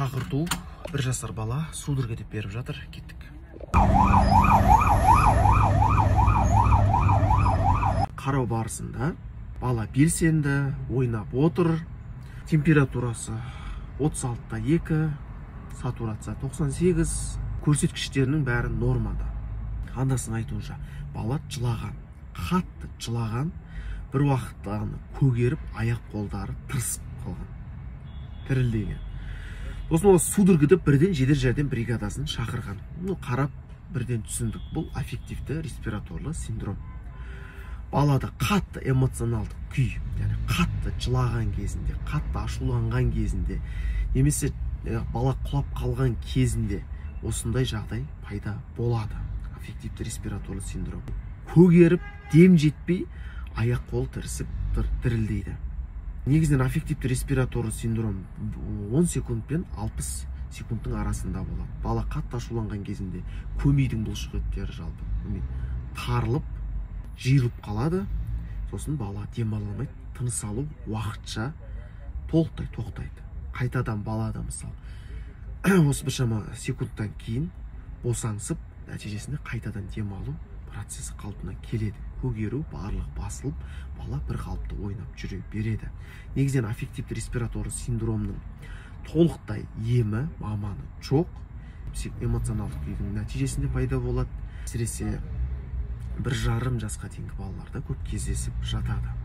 Шақырту, 1 жасар бала судорога деп беріп жатыр. Кеттік. Қарау барысында бала белсенді, ойнап отыр. Температурасы 36,2, сатурация 98, көрсеткіштерінің бәрі нормада. Анасының айтуынша, бала жылаған, қатты жылаған, бір уақытта көгеріп, аяқ қолдары тырысып қалған, дірілдеген. Сосын ол судорога деп бірден жедел жәрдем бригадасын шақырған. Қарап бірден түсіндік, бұл аффективті респираторлы синдром. Балада қатты эмоционалдық күй, яғни қатты жылаған кезінде, қатты ашуланған кезінде, немесе бала құлап қалған кезінде осындай жағдай пайда болады. Аффективті респираторлы синдром. Көгеріп, дем жетпей, аяқ қол тірісіп дірілдейді. Негізінен аффективті респираторлы синдром 10 секунд пен 60 секундтың арасында болады. Бала қатты ашуланған кезінде көмейдің бұлшық еттері жалпы тарылып, жиылып қалады. Сосын бала дем ала алмайды, тыныс алу уақытша толықтай тоқтайды. Қайтадан балада мысалы осы біршама секундтан кейін босаңсып, нәтижесінде қайтадан дем алу процесі қалпына келеді. Көгеру барлығы басылып, бала бір қалыпты ойнап жүре береді. Негізінен аффективті респираторлы синдромның толықтай емі, маманы жоқ. Эмоционалдық күйдің нәтижесінде пайда болады. Әсіресе 1,5 жасқа дейінгі балаларда көп кездесіп жатады.